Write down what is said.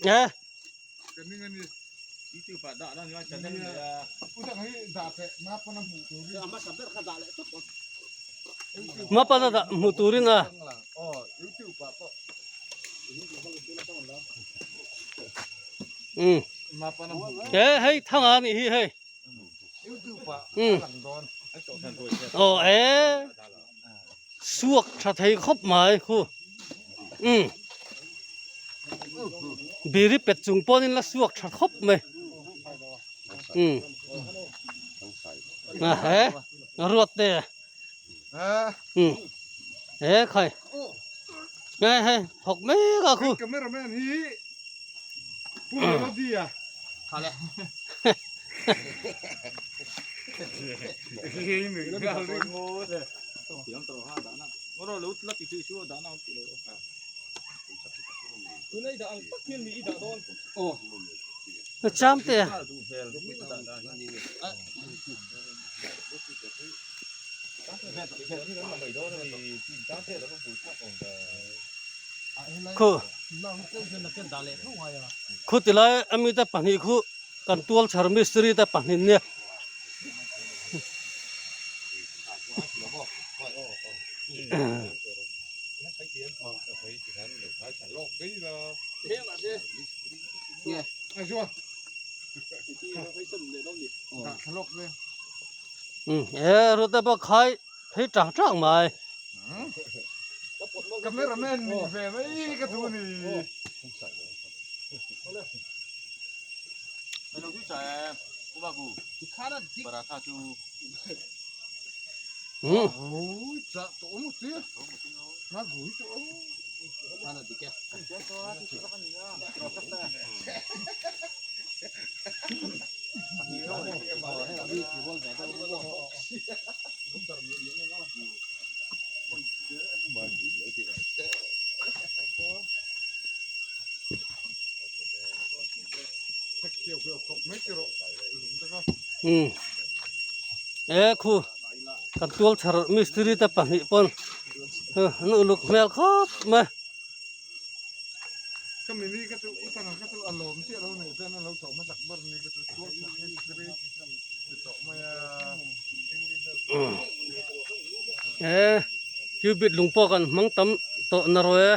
Eh. Mapana dah hmuh turin a. Um. Eh hei thanga a nih hi hei. Um. Aw eh. Suak tha thei khawp mai khu. Um. Biri pet chung pawhin la suak tha khawp mai. Um. A he ruat te. Um. He khai. He he thawk mek a khu. Cameraman hi Pu Melody a. Khale. Cham te. Khu khu tilai ami te pahnih khu kan tual chhar mistiri te pahnih nia. E rute pawh khai phei tang tang mai. Cameraman nih ve mai ka duh a ni. Um e khu kan tual chhar mistiri te pahnih pawn an uluk hmel khawp mai. E cubit lung pawh kan hmang tam tawh na rawh e.